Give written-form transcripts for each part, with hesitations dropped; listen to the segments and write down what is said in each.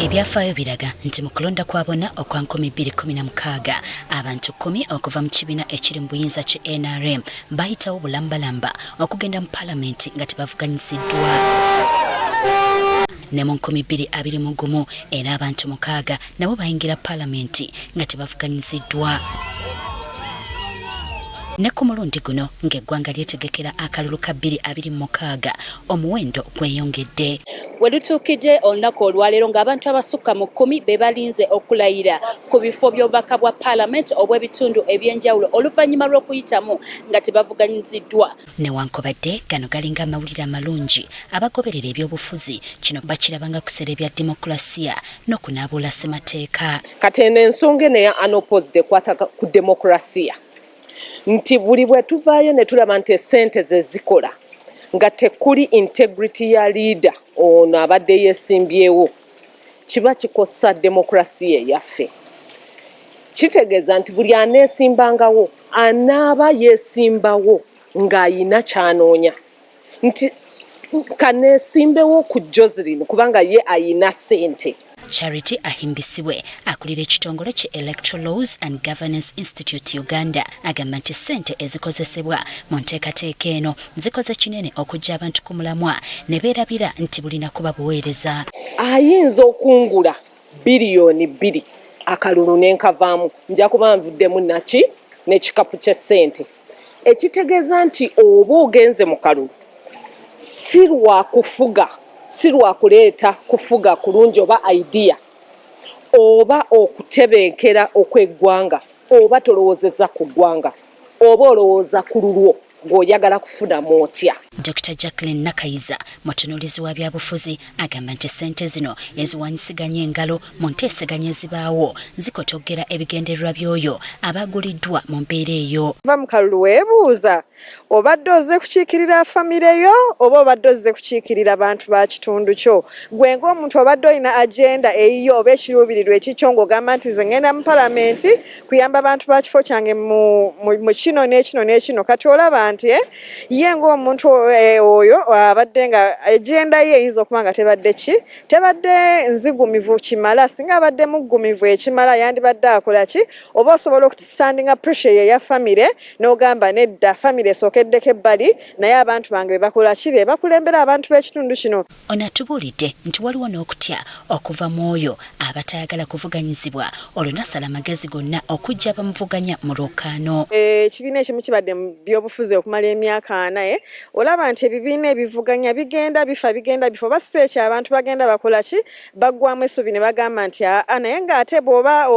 Ebyafaayo biraga nti mu kulonda kwa bonna okwa 2016, abantu 10 okuva mu kibiina ekiri mu buyinza ki NRM bayitawo bulambalamba okugenda mu palamenti nga tebavuganyiziddwa. Ne mu 2021 era abantu 6 nabo bayingira palamenti nga tebavuganyiziddwa. Ne ku mulundi guno ng'eggwanga lyetegekera akalulu ka 2026, omuwendo gweyongedde. We lutuukidde olunaku olwaleero ng'abantu abasukka mu 10 be balinze okulayira ku bifo by'obubaka bwa paalamenti obw'ebitundu ebyenjawulo oluvannyuma lw'okuyitamu nga tebavuganyiziddwa. Newankubadde gano galinga amawulire amalungi, abagoberera ebyobufuzi kino bakirabanga kuserebya demokulasiya n'okunaabuula ssemateeka. Kati eno ensonga eno eya unopposed ekwata ku demokulasiya, nti buli bwe tuvaayo ne tulaba nti essente ze zikola nga tekuli integrity ya leader ono abadde yeesimbyewo, kiba kikosa demokulasiya eyaffe. Kitegeeza nti buli aneesimbangawo anaaba yeesimbawo ng'ayina ky'anoonya, nti kaneesimbewo ku Joseline kubanga ye ayina ssente. Charity Ahimbisibwe akulira ekitongole ki Electoral Laws and Governance Institute Uganda agamba nti ssente ezikozesebwa mu nteekateeka eno zikoze kinene okuggya abantu ku mulamwa ne beerabira nti bulina kuba buweereza. Ayinza okungula 2 biliyoni akalulu ne nkavaamu, nja kuba nvuddemu naki n'ekikapu ky'essente, ekitegeeza nti oba ogenze mu kalulu si lwa kufuga, si lwa kuleeta kufuga kulungi oba idea oba okutebenkera okw'eggwanga, oba tolowoozezza ku ggwanga, oba olowooza ku lulwo ng'oyagala kufunamu otya. Dr Jacqueline Nakayiza mutunuulizi wa byabufuzi agamba nti ssente zino eziwanyisiganya engalo mu nteeseganya ezibaawo zikotoggera ebigendererwa by'oyo abaguliddwa mu mbeera eyo. Va mu kalulu weebuuza obadde ozze kukiikirira famire yo oba obadde ozze kukiikirira bantu ba kitundu kyo. Gwe ng'omuntu obadde olina agenda eyiyo oba ekiruubirirwa ekikyo ng'ogamba nti nze ngenda mu palamenti kuyamba bantu ba kifo kyange mu kino n'ekino n'ekino. Kati olaba nti ye ng'omuntu oyo abadde nga agenda ye eyinza okuba nga tebadde ki, tebadde nzigumivu kimala. Singa abadde muggumivu ekimala, yandibadde akola ki? Oba osobola okustandinga pressure eyo eya famire n'ogamba nedda, famire esookeddeko ebbali, naye abantu bange be bakola ki, be bakulembera abantu b'ekitundu kino. Ono atubuulidde nti waliwo n'okutya okuva mu oyo abatayagala kuvuganyizibwa, olwo n'asala amagezi gonna okujja abamuvuganya mu lwokaano. Ekibiina ekimu kibadde mu byobufuzi okumala emyaka 40. Olaba nti ebibiina ebivuganya bigenda bifa, bigenda bifa, oba si ekyo abantu bagenda bakola ki, baggwamu essuubi ne bagamba nti aa. Naye ng'ate bw'oba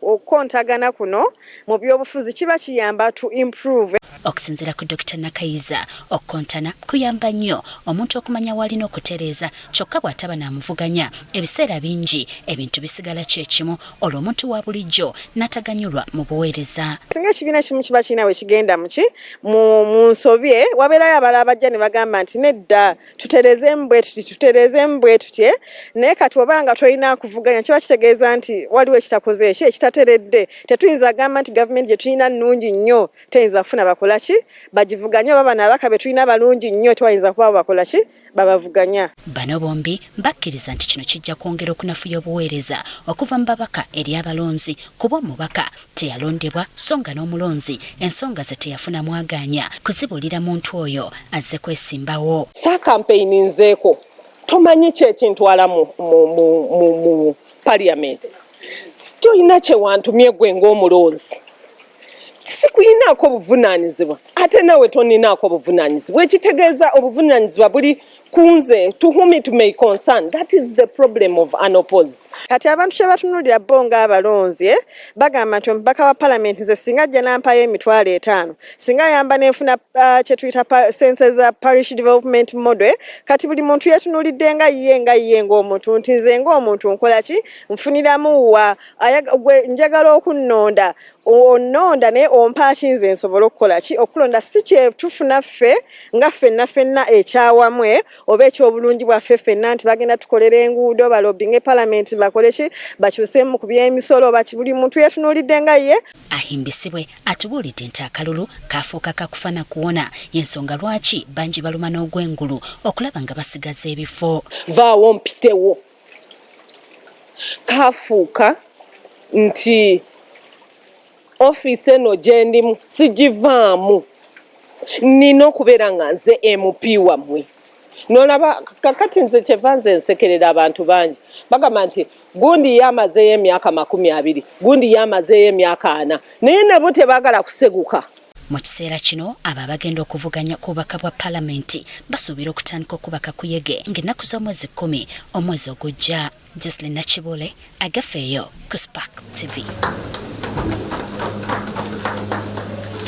okukontagana kuno mu byobufuzi kiba kiyamba to improve. Okusinziira ku Dr Nakayiza, okukontana kuyamba nnyo omuntu okumanya w'alina okutereeza, kyokka bw'ataba n'amuvuganya, ebiseera bingi ebintu bisigala kyekimu, olwo omuntu wa bulijjo n'ataganyulwa mu buweereza. Singa ekibiina ekimu kiba kirina we kigenda muki mu nsobi, wabeerayo abalala abajja ne bagamba nti nedda, tutereezeemu bwe tuti, tutereezeemu bwe tutye. Naye kati oba nga tolina kuvuganya, kiba kitegeeza nti waliwo ekitakoze eki ekitateredde. Tetuyinza gamba nti gavumenti gye tulina nnungi nnyo, teyinza kufuna bakola ki bagivuganya, oba bano abaka be tulina balungi nnyo, tewayinza kubaabo bakola ki babavuganya. Bano bombi bakkiriza nti kino kijja kwongera okunafuya obuweereza okuva mu babaka eri abalonzi, kuba omubaka teyalondebwa so nga n'omulonzi ensonga ze teyafuna mwagaanya kuzibuulira muntu oyo azze kwesimbawo. Saa campaign nzeeko tomanyi ki ekintwala mu parliament, tolina kyewantumye gwe ng'omulonzi, sikuyinaako buvunaanyizibwa, ate naawe toninaako buvunaanyizibwa, ekitegeeza obuvunaanyizibwa buli kunze, to whom it may concern. That is the problem of unopposed. Kati abantu kye batunuulira bo ng'abalonzi, bagamba nti omubaka wa palamenti nze singa ajja nampayo 50,000, singa ayamba nenfuna kye tuyita sente za parish development model. Kati buli muntu yetunuulidde nga ye ng'omuntu nti nze ng'omuntu nkola ki, nfuniramu wa, gwe njagala okunnonda, onnonda naye ompa ki nze nsobole okukola ki okulonda? Si kye tufuna ffe nga ffenna ffenna ekyawamu oba ekyobulungi bwaffe ffenna nti bagenda tukolera enguudo, balobinge palamenti, bakole ki, bakyuseemu ku by'emisolo oba ki. Buli muntu yetunuulidde nga ye. Ahimbisibwe atubuulidde nti akalulu kafuuka kakufa na kuwona, y'ensonga lwaki bangi baluma n'ogwengulu okulaba nga basigaza ebifo. Vaawo mpitewo. Kafuuka nti ofiisi eno gyendimu sigivaamu, nina okubeera nga nze MP wammwe. Nolaba kakati nze kyeva nze nsekerera abantu bangi bagamba nti gundi ye amazeeyo emyaka 20, gundi ye amazeeyo emyaka 40, naye nabo tebaagala kuseguka. Mu kiseera kino abo abagenda okuvuganya ku bubaka bwa palamenti basuubira okutandika okubaka kuyege ng'ennaku z'omwezi 10 omwezi ogujja. Jocelyn Nakibule, Agafeeyo ku Spark TV.